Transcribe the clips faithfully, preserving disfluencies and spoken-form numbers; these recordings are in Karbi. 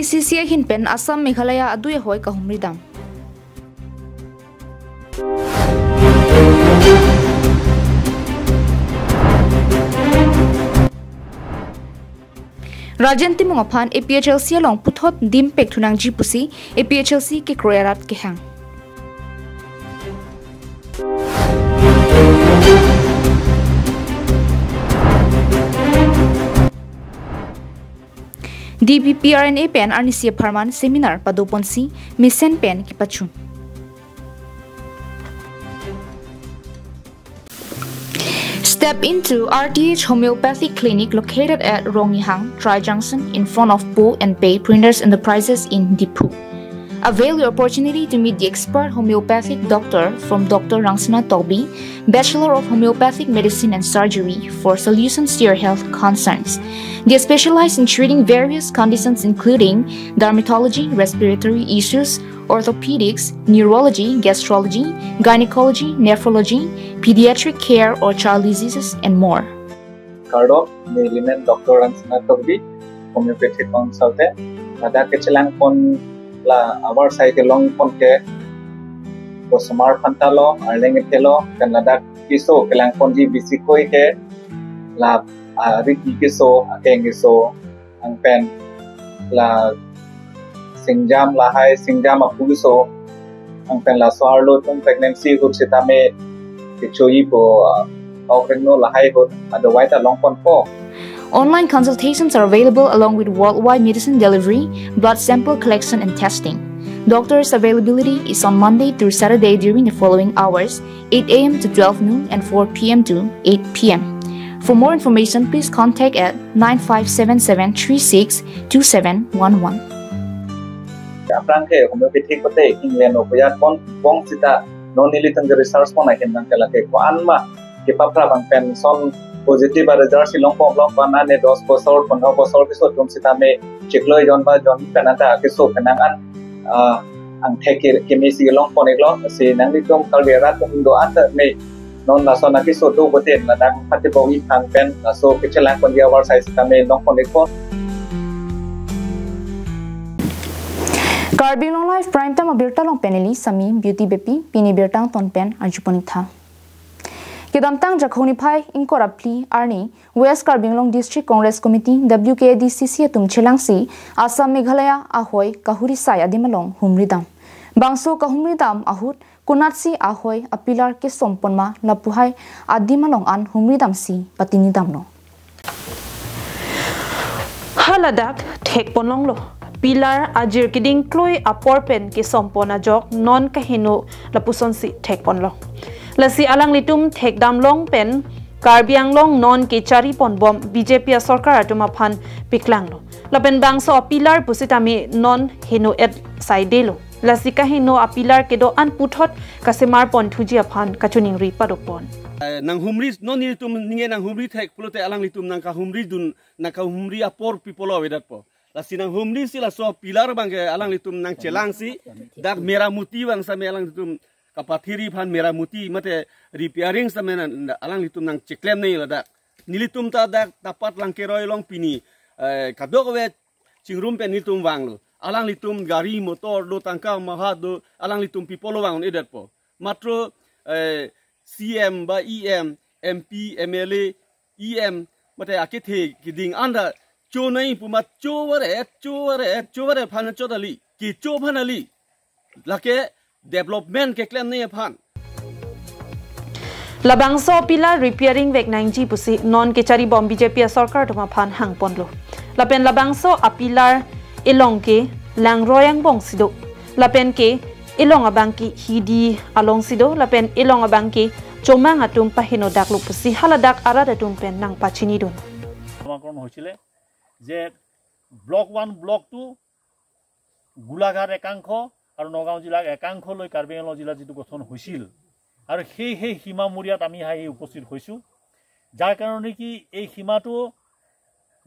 C C ahin pen Assam Meghalaya adui ahoi kahumri dam. Rajen Timung aphan A P H L C along puthot dim pek thunangji pusi A P H L C kekroi arat kehang. D B P R N A pen arnisi apharman seminar padoponsi mesen pen kepachun. Step into R T H Homeopathic Clinic located at Ronghang Tri Junction in front of Pu and Pei Printers Enterprises in Diphu. Avail your opportunity to meet the expert homeopathic doctor from Doctor Rangsina Tokbi, Bachelor of Homeopathic Medicine and Surgery, for solutions to your health concerns. They specialize in treating various conditions including dermatology, respiratory issues, orthopedics, neurology, gastrology, gynecology, nephrology, pediatric care or child diseases, and more. Kardom, neli men Doctor Rangsina Tokbi, homeopathic consultant. Ladak kechelangpon la avarsai kelongpon ke bosomar phanta lo, arleng ethe lo, kan ladak keso kelangponji bisikoi ke la, ah, riki keso, akeng keso, anpen la singjam lahai, singjam apu keso, anpen laso arlo atum pregnancy ahut sitame kechoipo, ah, ok rengno lahai ahut, adawai ta longponpo. Online consultations are available along with worldwide medicine delivery, blood sample collection and testing. Doctors' availability is on Monday through Saturday during the following hours, eight a m to twelve noon and four p m to eight p m. For more information, please contact at nine five seven seven three six two seven one one. Aphrang ke homeopathic kote England o puyat pon pon sita non nelitum ke research pon ahin nang ke lake ko-an ma kepapra bang pen son positive a result si longpon longpon ane dos bosor, pondro bosor keso atum sitame chiklo jon ba jon pen anta keso kenang an, ah, angthek ke kemesi longpon iklo si nanglitum Karbi arat atum do anta me non laso nangkeso do boten ladak pati bong iphan pen laso kechelangponji avarsai sitame longpon ikpo. Karbi Anglong Live Prime Time abirta along pen neli Sami Beauty Beypi, pini birta angton pen arjupon iktha. Kedamtang Jakhong niphai ingkoi ra phli arni West Karbi Anglong District Congress Committee, W K A D C C atum chelangsi Assam Meghalaya ahoi kahuri sai adim along humri dam. Bangso kahumri dam ahut konatsi ahoi a pillar kesompon ma lapuhai adim along an humri damsi patini damlo. Haladak thekpon longlo. Pillar ajir keding kloi apor pen kesompon ajok non kaheno lapusonsi thekpon long. Lasi alanglitum thekdam long pen Karbi Anglong non kechariponbom B J P asorkar atum aphan piklanglo. Lapen bangso a pillar pusitame non heno et saidelo. Lasi kaheno a pillar kedo an puthot kasemarpon thuji aphan kachiningri padopon. Eh, nanghumri, non nelitum ninge nanghumri thek pulote alanglitum nangkahumri dun, nangkahumri apor pipolo avedetpo. Lasi nanghumri si laso pillar bang ke alanglitum nangchelangsi dak meramuti bang same alanglitum kapathiri aphan meramuti mate repairing same na, na, alanglitum nangcheklem nangji ladak. Nelitum ta dak tapat Langkeroi along pini, eh, kadokave chingrum pen nelitum vanglo. Alanglitum gari motor do, tangka maha do, alanglitum pipolo vang un-edetpo. Matro, eh, C M ba E M, M P, M L A, E M, mate akethe keding anta chonai pu mat chovare, chovare, chovare aphan chot kali, kecho aphan kali. Lake development keklem nangji aphan. Labangso pillar repairing vek nangji pusi non kecharibom B J P asorkar atum aphan hangponlo. Lapen labangso a pillar elong ke langroi angbong si do. Lapen ke elong abang ke hidi along si do. Lapen elong abang ke chomang atum paheno daklo pusi haladak arat atum pen nangpachinidun. সমাকৰণ হৈছিলে যে block one, block two, Golaghat একাংশ আৰু নগাঁও জিলাক একাংশ লৈ কাৰ্বি আংলং জিলা যিটো গঠন হৈছিল আৰু সেই, সেই সীমামূৰীয়াত আমি আহি উপস্থিত হৈছোঁ, যাৰ কাৰণে কি এই সীমাটো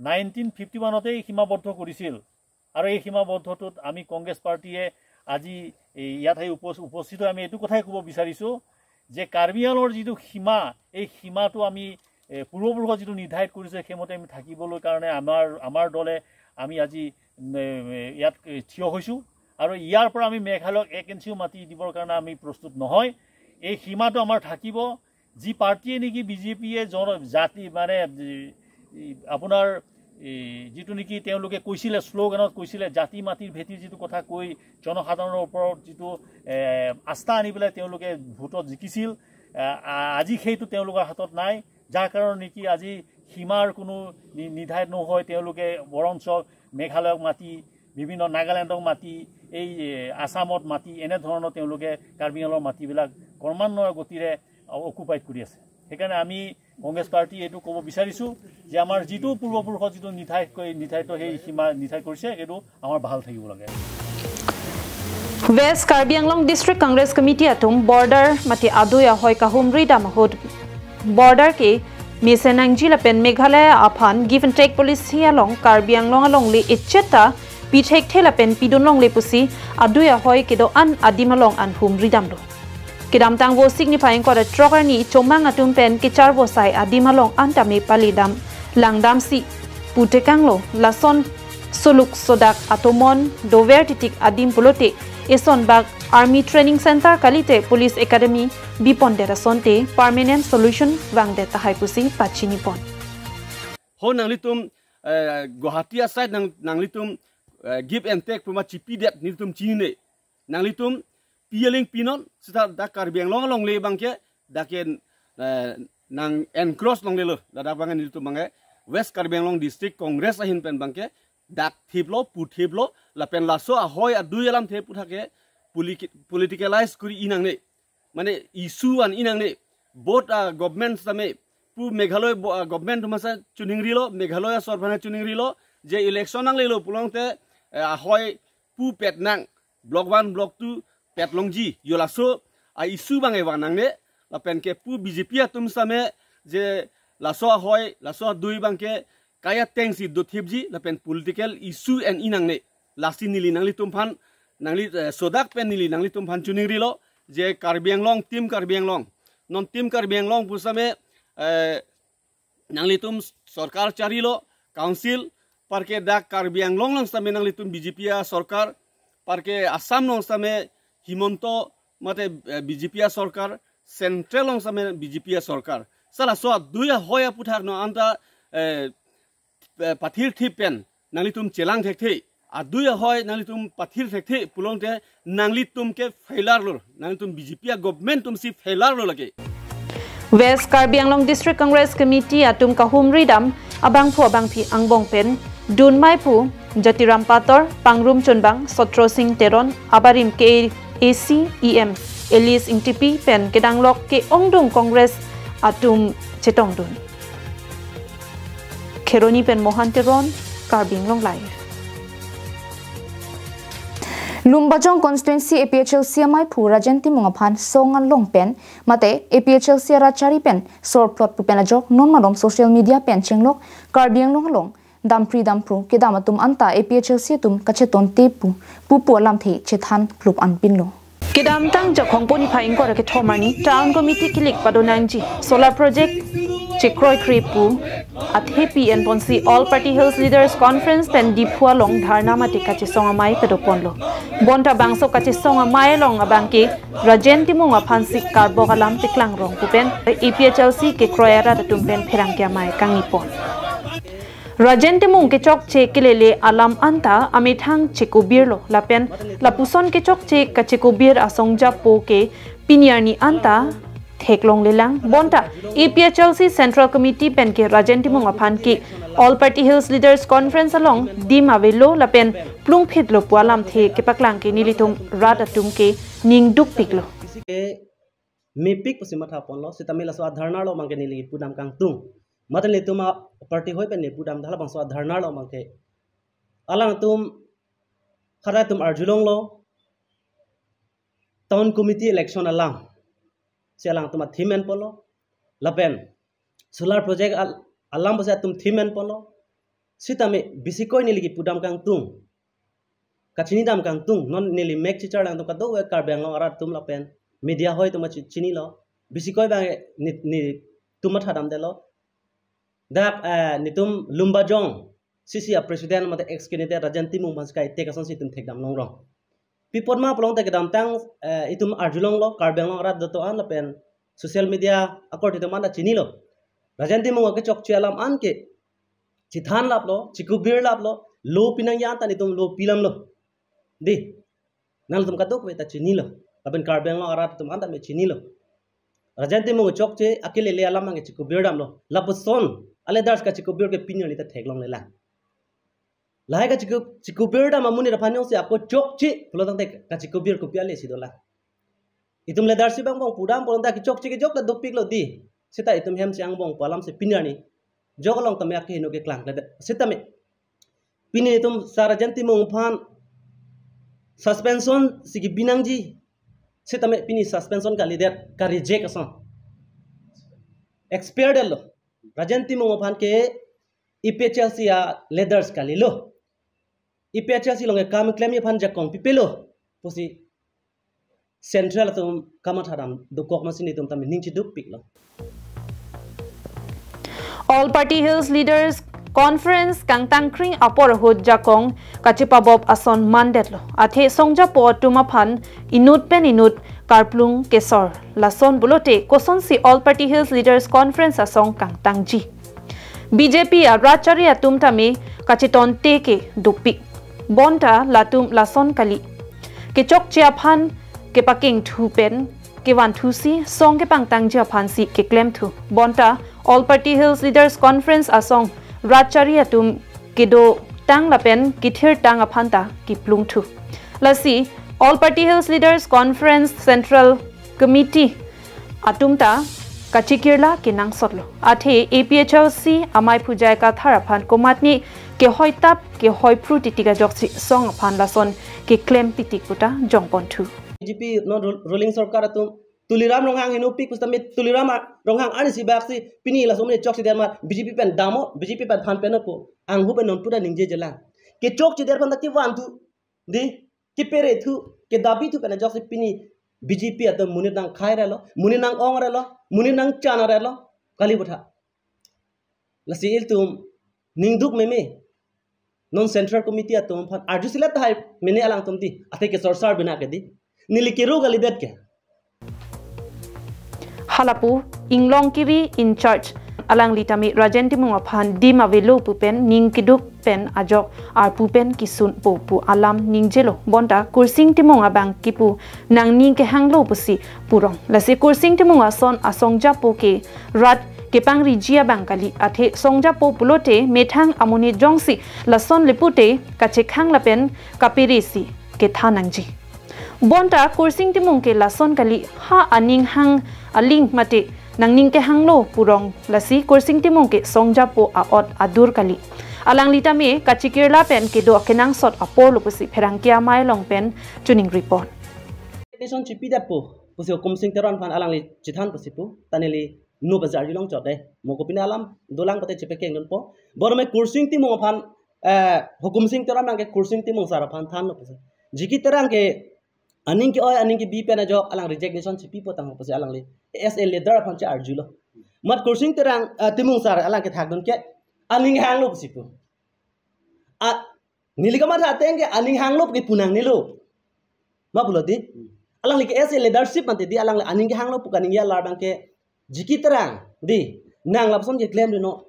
নাইনটিন ফিফটি ওৱানতেই সীমাবদ্ধ কৰিছিল আৰু এই সীমাবদ্ধটোত আমি কংগ্ৰেছ পাৰ্টীয়ে আজি এই ইয়াত আহি উপস্থ-, উপস্থিত হৈ আমি এইটো কথাই ক'ব বিচাৰিছোঁ যে কাৰ্বি আংলঙৰ যিটো সীমা, এই সীমাটো আমি, এ, পূৰ্বপুৰুষৰ যিটো নিৰ্ধাৰিত কৰিছে, সেইমতে আমি থাকিবলৈ কাৰণে আমাৰ, আমাৰ দলে আমি আজি, এ, ইয়াত, এ, থিয় হৈছোঁ আৰু ইয়াৰ পৰা আমি মেঘালয়ক এক ইঞ্চিও মাটি দিবৰ কাৰণে আমি প্ৰস্তুত নহয়। এই সীমাটো আমাৰ থাকিব। যি পাৰ্টিয়ে নেকি বিজেপিয়ে জন-, জাতি মানে, এ, এই আপোনাৰ এই যিটো নেকি তেওঁলোকে কৈছিলে, শ্লোগানত কৈছিলে, জাতি মাটিৰ ভেটিৰ যিটো কথা কৈ জনসাধাৰণৰ ওপৰত যিটো, এ, আস্থা আনি পেলাই তেওঁলোকে ভোটত জিকিছিল, আ, আ-, আজি সেইটো তেওঁলোকৰ হাতত নাই। যাৰ কাৰণে নেকি আজি সীমাৰ কোনো নি-, নিৰ্ধাৰণ নহয়। তেওঁলোকে বৰঞ্চ মেঘালয়ক মাটি, বিভিন্ন নাগালেণ্ডক মাটি, এই, এ, আছামত মাটি, এনেধৰণৰ তেওঁলোকে কাৰ্বি আংলঙৰ মাটিবিলাক ক্ৰমান্বয়ে গতিৰে অকুপাইড কৰি আছে। সেইকাৰণে আমি কংগ্ৰেছ পাৰ্টি এইটো ক'ব বিচাৰিছোঁ যে আমাৰ যিটো পূৰ্বপুৰুষৰ যিটো নিৰ্ধাৰিত কৰি, নিৰ্ধাৰিত সেই সীমা নিৰ্ধাৰিত কৰিছে, সেইটো আমাৰ বাহাল থাকিব লাগে। West Karbi Anglong District Congress Committee atum border mate adui ahoi kahumri dam ahut border ke mesen nangji lapen Meghalaya aphan give and take policy along Karbi Anglong alongle echeta pithekthe lapen pidun longle pusi adui ahoi kedo-an adim along an humri damlo. Kedamtang Vosik niphai ingkoi ra throk arni chomang atum pen kecharvosai adim along an tame pali dam langdamsi putekanglo, lason soluk sodak atomon dover titik adim pulote eson bak Army Training Center kalite Police Academy bipondet asonte permanent solution vangdet tahai pusi pachinipon. Ho nanglitum, eh, Guwahati aside nang, nanglitum, eh, give and take puma chipidet nelitum chinine. Nanglitum pi aling pinon seta dak Karbi Anglong alongle abangke dak ke, eh, nang encroach longlelo. Ladak abangke nelitum abangke West Karbi Anglong District Congress ahin pen abangke dak thiplo, puthiplo, lapen laso ahoi adui alamthe aputhak ke politi-, politicalize kori-i nangne. Mane issue an-i nangne. Both, ah, government same, pu Meghalaya bo-, ah, government atum asa chuningrilo, Meghalaya sorkar aphan chuningrilo, je election nanglelo pulote, eh, ahoi pu pet nang, block one, block two pet longji, yo laso a-issue abang ewa nangne, lapen ke pu B J P atum same, je laso ahoi, laso adui abangke kaya tengsi dothipji, lapen political issue en-i nangne. Lasi neli nanglitum aphan, nangli, eh, sodak pen neli nanglitum aphan chuningrilo, je Karbi Anglong, Team Karbi Anglong. Non Team Karbi Anglong pusame, eh, nanglitum sorkar charilo, council, parke dak Karbi Anglong along same nanglitum B J P asorkar, parke Assam along same Himanta mate, eh, B J P asorkar, central along same B J P asorkar. Seta laso adui ahoi aputhak non anta, eh, eh, pathir thip pen nanglitum chelang thekthe, adui ahoi nanglitum pathir thekthe pulote nanglitum ke failure lo, nanglitum B J P a-government atumsi failure lo lake. West Karbi Anglong District Congress Committee atum kahumri dam abangphu abangphi angbong pen dunmai pu Jatiram Pator, Pangrum Chunbang, Sotro Sing Teron, abarim K A C E M Elias Ingtipi pen kedanglok ke-ongdung Congress atum chetongdun. Kheroni pen Mohan Teron, Karbi Anglong Live. Lumbajong Constituency A P H L C amaiphu Rajen Timung aphan song along pen mate A P H L C arat chari pen sorplot pu pen ajok non malom social media pen chenglok Karbi Anglong along dampri damphru kedam atum anta A P H L C atum kachetonte pu pupu alamthe chethan klup anpinlo. Kedamtang Jakhong pon niphai ingkoi ra kethom arni Town Committee kilik padonangji solar project chekroikre pu athepi enponsi All Party Hills Leaders Conference pen Diphu along dharna mate kachesong amei padoponlo. Bonta bangso kachesong amei along abangke Rajen Timung aphansi karbok alam paklangrong pu pen A P H L C kekroi arat atum pen pherangke amei kangnipon. Rajen Timung kechokche kelele alam anta amethang chekobirlo lapen lapuson kechokche kachekobir asong japo ke pini arni anta theklonglelang. Bonta A P H L C Central Committee pen ke Rajen Timung aphan ke All Party Hills Leaders Conference along dim avelo lapen plungphitlo pu alamthe kepaklang ke nelitum rat atum ke ningdukpiklo. Mepik pusi mathaponlo, sitame laso adharna along abangke neli pudam kangtung. Mate nelitum a-party hoi pen neli pudam dak labangso adharna along abangke alangtum khara atum arjulonglo, Town Committee election alam si alangtum a-theme enponlo, lapen solar project al-, alam pusi atum theme enponlo. Sitame bisikoi neli kipudam kangtung, kachinidam kangtung, non neli mek chicharlang atum kadokave Karbi Anglong arat atum lapen media hoi atum chi-, chinilo. Bisikoi abang ni, nelitum mathadamdetlo. Dak, eh, nelitum Lumbajong C C a president mate ex candidate Rajen Timung aphan sika ite kason si itum thekdam longrong. Pi apot ma pulote kedamtang, eh, itum arjulonglo, Karbi Anglong arat doto-an lapen social media akor itum anta chinilo. Rajen Timung akechokche alam anke chithan laplo, chikubir laplo, lo pinangji anta itum lo pilamlo. Dei, nangtum kadokave ta chinilo. Lapen Karbi Anglong arat atum anta me chinilo. Rajen Timung chokche akelele alam anke chikubir damlo. Lapuson a leaders kachikubir ke pini arni ta theklongle lang. Lahai kachiku-, chikubir dam amonit aphan jongsi ako chokche pulo tangte kachikubir kopi ale si dolang. Itum leadership angbong pudam pulote kechokche kejok ta dopiklo dei. Seta itum hem si angbong pu alam si pini arni jok along tame akehingno keklang klemdet. Seta me pini itum Sir Rajen Timung aphan suspension si kebi nangji. Seta me pini suspension kalidet, ka reject ason. Expire detlo. Rajen Timung aphan ke A P H L C a leaders kalilo. A P H L C along ke kam klemji aphan jakong pipelo pusi central atum kamatha dam dokok amatsi nelitum tame ning chidukpiklo. All Party Hills Leaders Conference kangtangkring apor ahut jakong kachepabop ason mandetlo. Athe songjapo atum aphan inut pen inut karplung kesor. Lason pulote kosonsi All Party Hills Leaders Conference asong kangtangji. B J P a rachari atum tame kachetonte ke dopik. Bonta latum lason kali. Kechokche aphan kepakengthu pen kevanthusi song kepangtangji aphansi keklemthu. Bonta All Party Hills Leaders Conference asong rachari atum kedotang lapen kethirtang aphanta keplungthu. Lasi All Party Hills Leaders Conference Central Committee atum ta kachikirla kenangsotlo. Athe A P H L C amei Phujai Kathar aphan komatne kehoitap kehoiphru titik ajoksi song aphan lason keklem titik puta jongponthu. B J P non ru-, ruling sorkar atum Tuliram Ronghang henopik pusitame Tuliram a-, Ronghang arnisi baksi pini laso amonit chokchedet amat B J P pen damnon, B J P pen phan penpo. Anghu pen non puta ningjejelang. Kechokchedet aphanta kevanthu, dei, keperethu, kedabithu pen ajoksi pini B J P atum monit nangkhairelo, monit nang-ongrelo, monit nangchanrelo, kali butha. Lasi ilitum ningduk meme. Non Central Committee atum aphan arjusilet tahai mene alangtum dei, athe kesorsar bina ke dei. Neli kero kalidet ke. Halapu Inglong Kibi in charge alangli tame Rajen Timung aphan adim avelo pu pen ning keduk pen ajok arpu pen kesunpo pu alam ningjelo. Bonta Kursing Timung abang kipu nangning kehanglo pusi purong. Lasi Kursing Timung ason asongjapo ke rat kepangriji abang kali, athe songjapo pulote methang amonit jongsi lason le pute kachekhang lapen kaperesi kethan nangji. Bonta Kursing Timung ke lason kali, ha aning hang aling mate nangning kehanglo purong, lasi Kursing Timung ke songjapo a-ot adur kali. Alangli tame kachikirla pen kedo akenangsot aporlo pusi pherangke amei along pen chuning report. Nation chipidetpo pusi Hukum Sing Teron aphan alangli chethan pusi pu, ta neli no bajar julong chot dei. Mo kopine alam dolang pute chepekengdunpo. Bor me Kursing Timung aphan, eh, Hukum Sing Teron abang ke Kursing Timung sar aphan thanlo pusi. G K Terang ke aning ke-oi, aning kebi pen ajok alang resignation chipipo tanglo pusi alangli as a leader aphan che-arjulo. Mat Kursing Terang, eh, Timung sar alang kethakdun ke aning hanglo pusi pu. A, neli kamatha ateng ke aning hanglo ke pu nangnelo. Ma pulo dei. Alangli ke as a leadership mate dei, alangli aning kehanglo pu kaningje alar abang ke G K Terang dei. Nang lapuson keklemdunnon.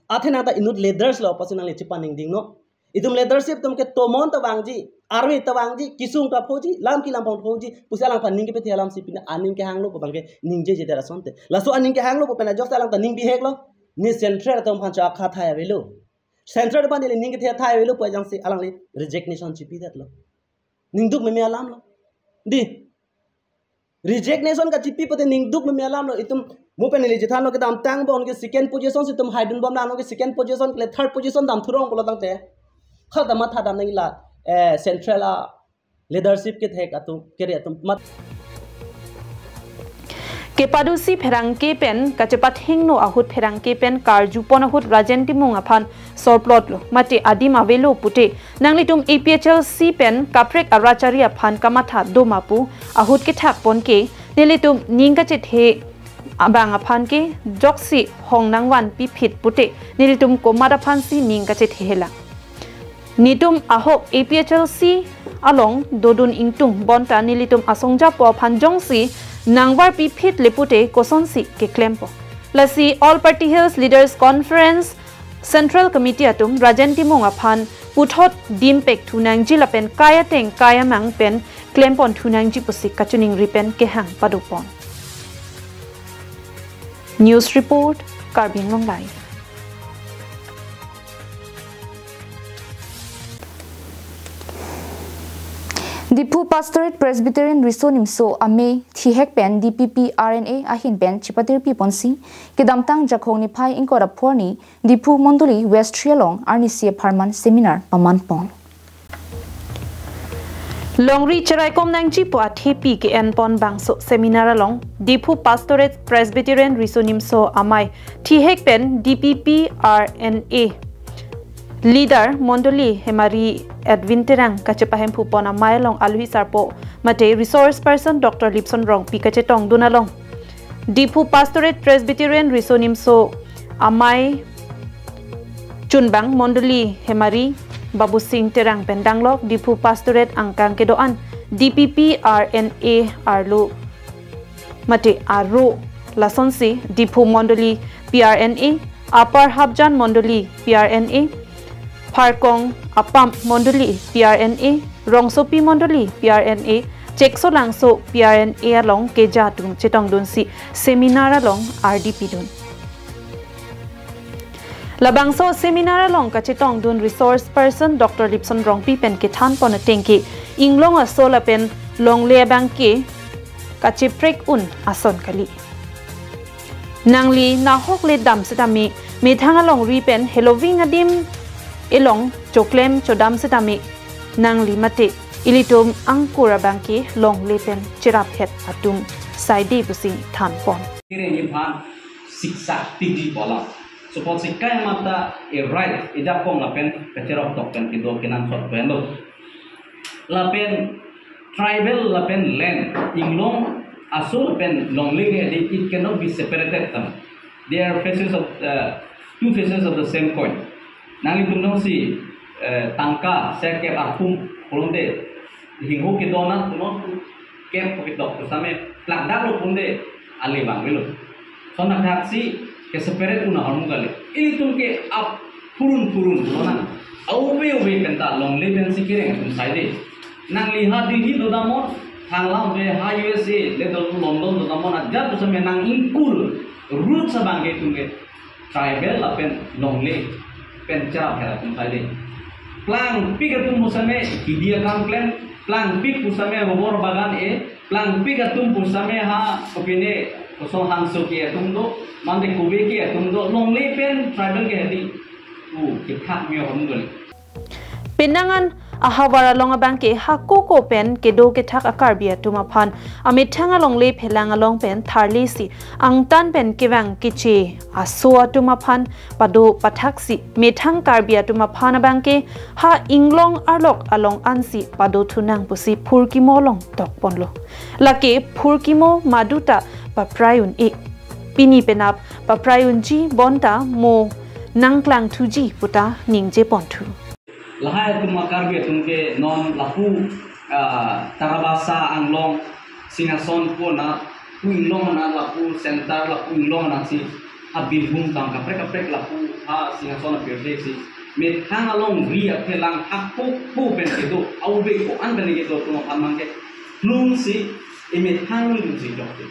Athe nang ta inut leaders lo pusi nangli chepaningdingnon. Itum leadership atum ke tomon ta vangji, army ta vangji, kesung ta phoji, lam kelam pon phoji, pusi alangphan ning kepethe alamsi pini aning kehanglo pu abang ke ningjejedet asonte. Laso aning kehanglo pu pen ajoksi alang ta ning biheklo. Ne central atum aphan cho akha thai avelo. Central aphan neli ning kethe thai avelo pu ajangsi alangli resignation chipidetlo. Ningduk meme alamlo. Dei. Resignation kachipi pute ningduk meme alamlo, itum mo pen neli chethanlo kedamtang bon ke second position si itum haidunbom lang, non ke second position le third position dam thurong pulo tangte. Khata matha dam nangji la, eh, central a leadership kethek atum, kere atum mat. Kepadusi pherangke pen kachepathengno ahut pherangke pen karjupon ahut Rajen Timung aphan sorplotlo. Mate adim avelo pute nanglitum A P H L C pen kaprek arachari aphan kamatha do ma pu ahut kethakpon ke nelitum ning kachethe abang aphan ke joksi hong nangvanpi phit pute nelitum komat aphansi ning kachethehela. Netum ahok A P H L C along dodun ingtung bonta nelitum asongjapo aphan jongsi nangvarpi phit le pute kosonsi keklempo. Lasi All Party Hills Leaders Conference Central Committee atum Rajen Timung aphan puthot dimpek thunangji lapen kai ateng kai amang pen klempon thunangji pusi kachiningri pen kehang padopon. News report, Karbi Anglong Live. Diphu Pastorate Presbyterian Riso Nimso Amei thihek pen D P P R N A ahin pen chipatirpi ponsi kedamtang Jakhong niphai ingkoi ra pho arni Diphu Mondoli West three along arnisi apharman seminar paman pon. Longri cheraikom nangji pu athepi ke-en pon bangso seminar along Diphu Pastorate Presbyterian Riso Nimso Amei thihek pen D P P R N A leader Mondoli Hemari Edwin Terang kachepahemphu pon amei along aluhi sarpo mate resource person Doctor Lipson Rongpi kachetongdun along Diphu Pastorate Presbyterian Riso Nimso Amei chunbang Mondoli Hemari Babu Singh Terang pen danglok Diphu Pastorate angkang kedo-an D P P R N A arlo mate aro lasonsi Diphu Mondoli P R N A, Upper Hapjan Mondoli P R N A, Pharkong Apam Mondoli P R N A, Rongsopi Mondoli P R N A, Cheksolangso P R N A along keja atum chetongdunsi seminar along ardi pidun. Labangso seminar along kachetongdun resource person Doctor Lipson Rongpi pen kethan pon ateng ke inglong aso lapen longle abang ke kacheprek un ason kali. Nangli nahok le dam setame methang alongri pen heloving adim elong choklem chodam setame nangli mate ilitum angkur abang ke longle pen cheraphet atum saide pusi than pon. Kereng iphan siksa piji pola. Suppose si kai mata a right, ejapong lapen kacherok tok pen kedo kenangsot pen lo. Lapen tribal lapen land, inglong aso pen longle ke di, it cannot be separated them. They are faces of, uh, two faces of the same coin. Nanglitum jongsi, eh, tangka sirkep arpum pulote hingho kedo-an punon tu kep ketok pusitame plakdak lo pulote ale bang velo. Lason athaksi ke separate un ahormu kali. Ilitum ke aphurun phurun lonang. Ave ave penta longle pensi kereng atum saide. Nangli ha Delhi dodamnon, thanglam ave ha U S A le do London dodamnon, ajat pusitame nang ingkul roots abang ke itum ke tribal lapen longle pen cheraphet atum saide. Plangpik atum pusitame kidi akam klem, plangpik pusitame rubber bagan e, plangpik atum pusitame ha kopine koson hangso ke atum do, mande kove ke atum do, longle pen tribal ke hedi. U, kethak mio hon gole. Penang an ahavar along abang ke hako ko pen kedo kethak a-Karbi atum aphan amethang alongle phelang along pen tharlesi angtan pen kevang keche aso atum aphan pado pathaksi methang Karbi atum aphan abang ke ha inglong arlok along ansi pado thunang pusi phurkimo along tok ponlo. Lake phurkimo maduta paprai un-e. Pini penap paprai unji bonta mo nangklang thuji puta ningje ponthu. Lahai atum a-Karbi atum ke non lapu, ah, Tarabasa anglong, Singhason pu anat, pu inglong anat lapu center lapu inglong anatsi, ha Birbhum tang kaprek kaprek lapu ha Singhason apirthe si. Methang alongri aphelang hako ko pen kedo, ave ko-an pen kedo atum aphan abang ke plungsi, emethang lungsi jokte.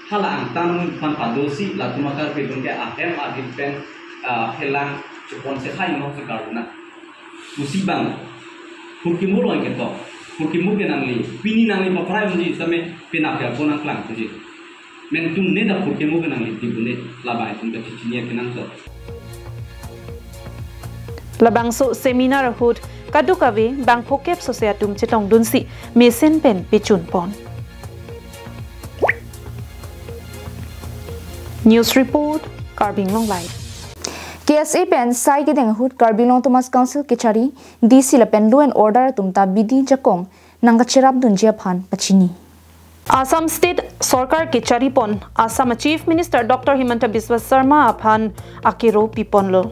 Hala angtan lung aphan padosi, latum a-Karbi atum ke ahem adim pen, ah, phelang chepon se hai no se karuna. Pusi bang, phurkimo along ketok, phurkimo ke nangli, pini nangli paprai unji sitame penap ya ko nangklang thuji. Mentum ne da phurkimo ke nangli di bune, labang itum kachechini kenangsot. Labangso seminar ahut kadokave bang phokep sose atum chetongdunsi mesen pen pechun pon. News report, Karbi Anglong Live. K S A pen sai kedeng ahut Karbi Anglong Autonomous Council kechari D C lapen law and order atum ta bidi jakong nangkacherapdunji aphan pachini. Assam State Sorkar kecharipon Assam Chief Minister Doctor Himanta Biswa Sarma aphan akero piponlo.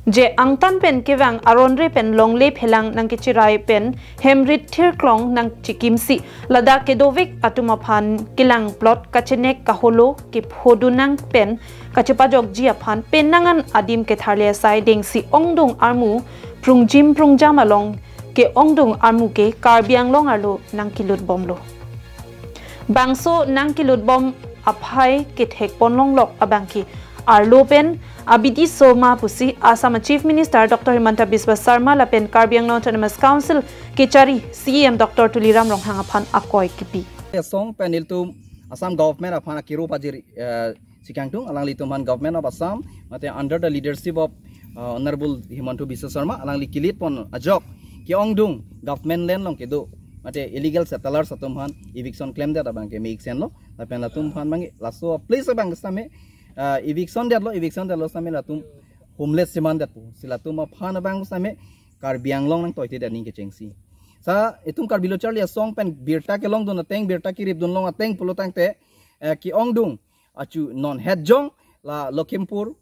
Je angtan pen kevang aronre pen longle phelang nangkechirai pen hemrit thirklong nangchikimsi ladak kedovek atum aphan kelang plot kachenek kaholo kephodunang pen kachepajokji aphan penang an adim ketharle asai dengsi ongdung armu prungjim prungjam along ke-ongdung armu ke Karbi Anglong arlo nangkelutbomlo. Bangso nangkelutbom aphai kethekponlonglok abangke arlo pen abidi soma pusi Assam Chief Minister Doctor Himanta Biswa Sarma lapen Karbi Anglong Autonomous Council kechari C E M Doctor Tuliram Ronghang aphan akoi kipi. Asong pen nelitum Assam government aphan akero pajir, eh, si kangtung, alanglitum aphan Government of Assam mate under the leadership of, uh, Honorable Himanta Biswa Sarma alangli kelitpon ajok ke-ongdung government land along kedo mate illegal settlers atum aphan eviction klemdet abangke me-iksenlo lapen latum aphan abangke laso place abang sitame, uh, eviction detlo, eviction detlo sitame latum homeless seman detpo, si latum aphan abang sitame Karbi Anglong nangtoite det aning kechengsi. Sa itum Karbi Lo Charli Asong pen birta kelongdun ateng, birta keripdunlong ateng pulo tangte, eh, ke-ongdung achu non hetjong la Lakhimpur,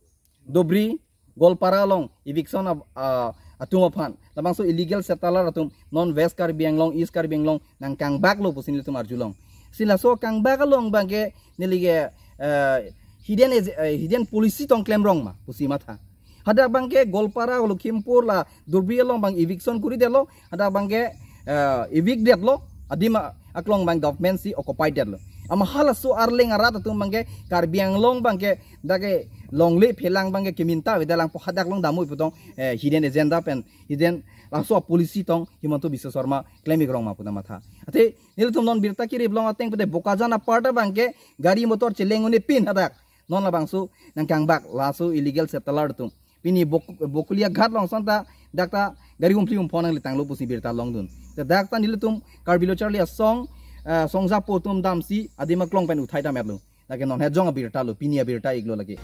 Dhubri, Goalpara along eviction ab-, ah, atum aphan labangso illegal settler atum non West Karbi Anglong, East Karbi Anglong nangkangbaklo pusi nelitum arjulong. Si laso kangbak along abangke neli ke, eh, hidden ag-, eh, hidden policy tong klemrong ma pusi matha. Hadak abangke Goalpara, Lakhimpur la Dhubri along abang eviction kuri detlo, hadak abangke, eh, evict detlo, adim a-, aklong abang government si occupy detlo. Ama halaso arleng arat atum abangke Karbi Anglong abangke dak ke longle phelang abangke keminta avedet lang pu hadak along damui putong, eh, hidden agenda pen hidden laso policy tong Himanta Biswa Sarma klem-ikrong ma pu ta matha. Athe nelitum non birta keriplong ateng pute Bokajan apar ta abangke gari motor cheleng un-e pin hadak non labangso nangkangbak laso illegal settler atum. Pini Bok-, Bokulia Ghat along asonta dak ta gari umphli umphonang letanglo pusi birta longdun. Te dak ta nelitum Karbi Lo Charli Asong, eh, songjapo atum damsi adim aklong pen uthai dametlo. Lake non hetjong abirta lo, pini abirta iklo lake.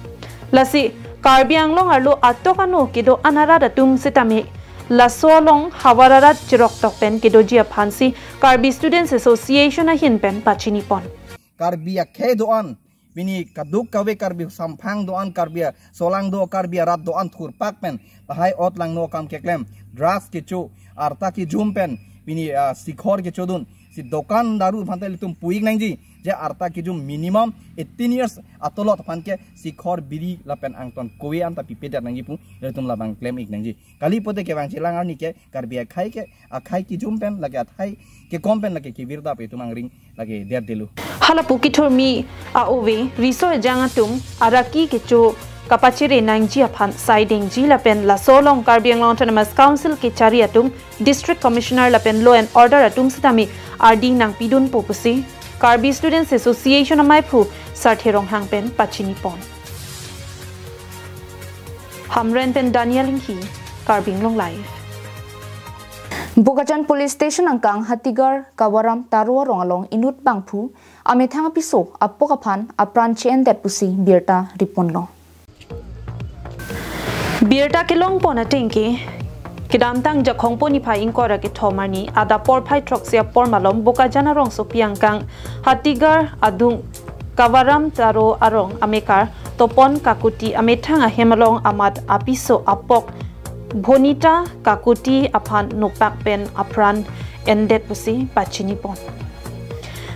Lasi Karbi Anglong arlo atok ano kedo-an arat atum sitame laso along havar arat cheroktok pen kedoji aphansi Karbi Students Association ahin pen pachinipon. Karbi akhei do-an, pini kaduk kave Karbi samphang do-an, Karbi a-, solang do, Karbi arat do-an thurpak pen lahai ot langno akam keklem, drugs kecho, arta kejum pen pini, ah, sikhor kechodun, si dokan daru aphan ta ilitum pu-ik nangji, je arta kejum minimum eighteen years atolot aphan ke sikhor biri lapen angton kove anta pipedet nangji pu ilitum labang klem-ik nangji. Kali pote kevang chelang arni ke Karbi akhei ke, akhei kejum pen lake akhei kekom pen lake kevirta pu itum angring lake derdelo. Hala pu kethurmi a-ove riso ejang atum araki kecho kapachere nangji aphan sai dengji lapen laso along Karbi Anglong Autonomous Council kechari atum, District Commissioner lapen Law and Order atum sitame ardi nangpidunpo pusi Karbi Students Association amaiphu Sarthe Ronghang pen pachinipon. Hamren pen Daniel Inghi, Karbi Anglong Live. Bokajan Police Station angkang Hatigar Kawaram Taro arong along inut bangphu amethang apiso apok aphan apran che-endet pusi birta riponlo. Birta kelongpon ateng ke, kedamtang Jakhong po niphai ingkoi ra kethom arni adap porphai throksi apor malom Bokajan arongsopi angkang Hatigar adung Kawaram Taro arong amekar Topon Kakuti amethang ahem along amat apiso apok Bonita Kakuti aphan nopak pen apran endet pusi pachinipon.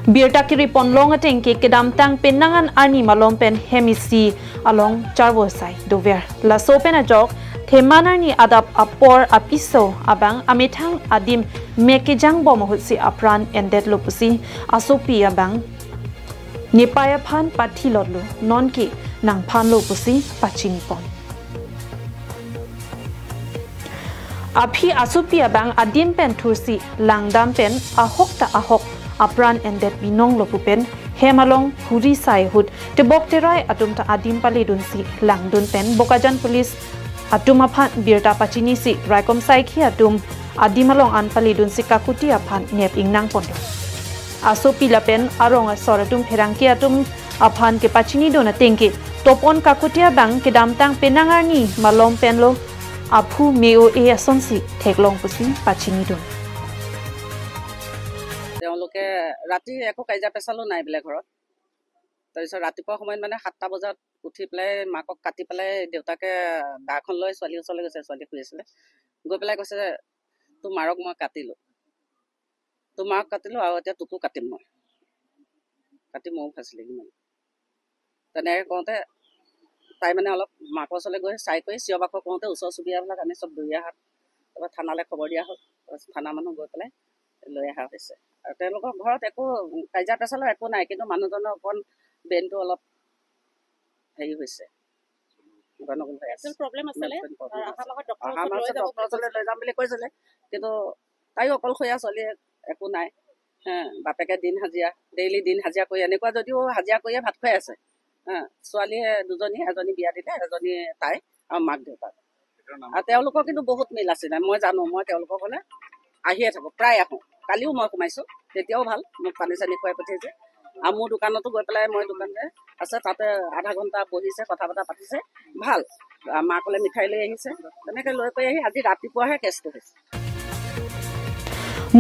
Birta keriponlong ateng ke kedamtang penang an arni malom pen hem isi along charvo asai dover. Laso pen ajok theman arni adap apor apiso abang amethang adim mek kejangbom ahutsi apran endetlo pusi asopi abang nepei aphan pathilotlo, nonke nangphanlo pusi pachinipon. Aphi asopi abang adim pen thursi langdam pen ahok ta ahok apran endet binonglo pu pen hem along huri sai ahut tebok terai atum ta adim paledunsi langdun pen Bokajan Police atum aphan birta pachinisi raikom saikhi atum adim along an paledunsi Kakuti aphan nep-ik nangponlo. Asopi lapen arong asor atum pherangke atum aphan kepachinidun ateng ke Topon Kakuti abang kedamtang penang arni malom penlo aphu me-o-e asonsi theklong pusi pachinidun. তেওঁলোক মাকে ৰাতি একো কাজিয়া পেচালো নাই বোলে ঘৰত। তাৰপিছত ৰাতিপুৱা সময়ত মানে সাতটা বজাত উঠি পেলাই মাকক কাটি পেলাই দেউতাকে দাখন লৈ ছোৱালীৰ ওচৰলৈ গৈছে, ছোৱালী শুই আছিলে। গৈ পেলাই কৈছে, "তোৰ মাৰক মই কাটিলো, তোৰ মাৰক কাটিলো আৰু এতিয়া তোকো কাটিম মই, কাটি ময়ো খাইছিলোগৈ মানে।" তেনেকে কওঁতে তাই মানে অলপ মাকৰ ওচৰলৈ গৈ চাই কৰি চিঞৰ বাখৰ কৰোঁতে ওচৰ চুবুৰীয়াবিলাক আমি চব দৌৰি অহা, তাৰপৰা থানালৈ খবৰ দিয়া হ'ল। তাৰপিছত থানা মানুহ গৈ পেলাই লৈ অহা হৈছে। আৰু তেওঁলোকৰ ঘৰত একো কাজিয়া পেচালো একো নাই, কিন্তু মানুহজনৰ অকণ ব্ৰেইনটো অলপ হেৰি হৈছে, গণ্ডগোল হৈ আছে। মেণ্টেল প্ৰব্লেম আছিলে। মেণ্টেল প্ৰব্লেম আৰু অহা আছে। মাহত ডক্টৰৰ অহা ওচৰত লৈ মাহত যাব ডক্টৰৰ ওচৰলৈ লৈ যাম বুলি কৈছিলে, কিন্তু তাইও অকলশৰীয়া ছোৱালী, একো নাই। হে, বাপেকে দিন হাজিৰা, ডেইলি দিন হাজিৰা কৰি, এনেকুৱা যদিও হাজিৰা কৰিয়ে ভাত খুৱাই আছে। হে, ছোৱালীয়ে দুজনী, এজনী বিয়া দিলে, এজনী তাই আৰু মাক দেউতাক। আৰু তেওঁলোকৰ কিন্তু বহুত মিল আছিলে, মই জানো, মই তেওঁলোকৰ ঘৰলৈ আহিয়ে থাকোঁ, প্ৰায় আহোঁ। কালিও মই সোমাইছোঁ, তেতিয়াও ভাল, মোক পানী চানী খুৱাই পঠিয়াইছে। আৰু মোৰ দোকানতো গৈ পেলাই মই দোকানতে আছে, তাতে আধা ঘণ্টা বহিছে, কথা বতৰা পাতিছে, ভাল। আৰু মাকলৈ মিঠাই লৈ আহিছে, তেনেকে লৈ কৰি আহি আজি ৰাতিপুৱাহে কেছটো হৈছে।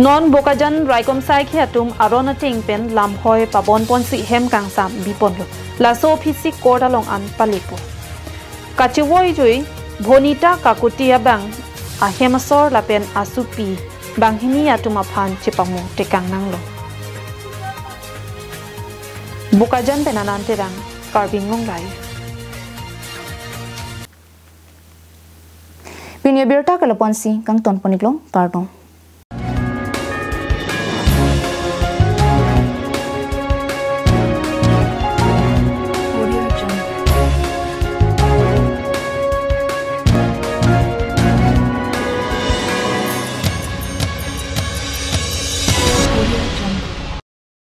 Non Bokajan raikom saikhi atum aron ateng pen lamhoi pabon ponsi hem kangsam biponlo. Laso aphisi court along an palipo. Kachevoi jui Bhonita Kakuti abang ahem asor lapen asopi banghini atum aphan chepamung tekang nanglo. Bokajan pen Anand Terang, Karbi Anglong Live. Pini abirta ke lapu-ansi kangton pon-iklo, kardom.